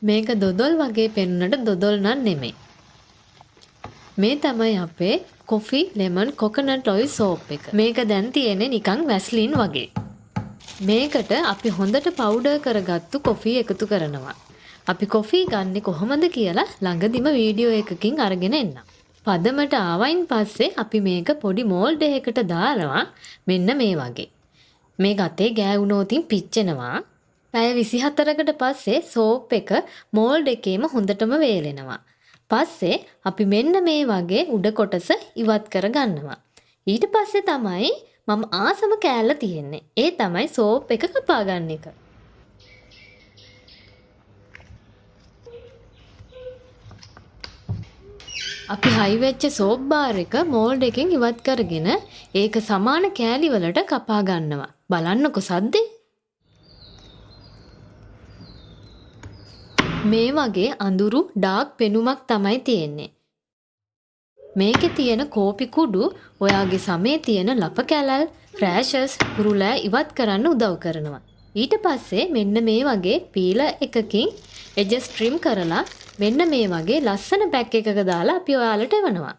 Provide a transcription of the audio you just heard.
මේක දොදොල් වගේ පෙනුනට දොදොල් නම් නෙමෙයි. මේ තමයි අපේ coffee lemon coconut oil soap එක. මේක දැන් තියෙන්නේ නිකන් වැස්ලින් වගේ. මේකට අපි හොඳට පවුඩර් කරගත්තු කොෆි එකතු කරනවා. අපි කොෆි ගන්නෙ කොහොමද කියලා ළඟදිම වීඩියෝ එකකින් අරගෙන එන්නම්. පදමට ආවයින් පස්සේ අපි මේක පොඩි මෝල්ඩ් එකකට දානවා මෙන්න මේ වගේ. මේක අතේ ගෑවුනොතින් පිච්චෙනවා. පැය 24කට පස්සේ සෝප් එක මෝල්ඩ් එකේම හොඳටම වේලෙනවා. පස්සේ අපි මෙන්න මේ වගේ උඩ කොටස ඉවත් කරගන්නවා. ඊට පස්සේ තමයි මම ආසම කෑල්ල තියෙන්නේ. ඒ තමයි සෝප් එක කපා ගන්න එක. අපි හයි වෙච්ච සෝප් බාර් එක මෝල්ඩ් එකෙන් ඉවත් කරගෙන ඒක සමාන කෑලි වලට කපා ගන්නවා. බලන්නකො සද්දේ. මේ වගේ අඳුරු ඩාර්ක් පෙනුමක් තමයි තියෙන්නේ. මේකේ තියෙන කෝපි කුඩු ඔයාගේ සමේ තියෙන ලප කැලල්, රෑෂස්, කුරුලෑ ඉවත් කරන්න උදව් කරනවා. ඊට පස්සේ මෙන්න මේ වගේ පීල එකකින් එජස් ට්‍රිම් කරලා මෙන්න මේ වගේ ලස්සන පැක් එකක දාලා අපි ඔයාලට එවනවා.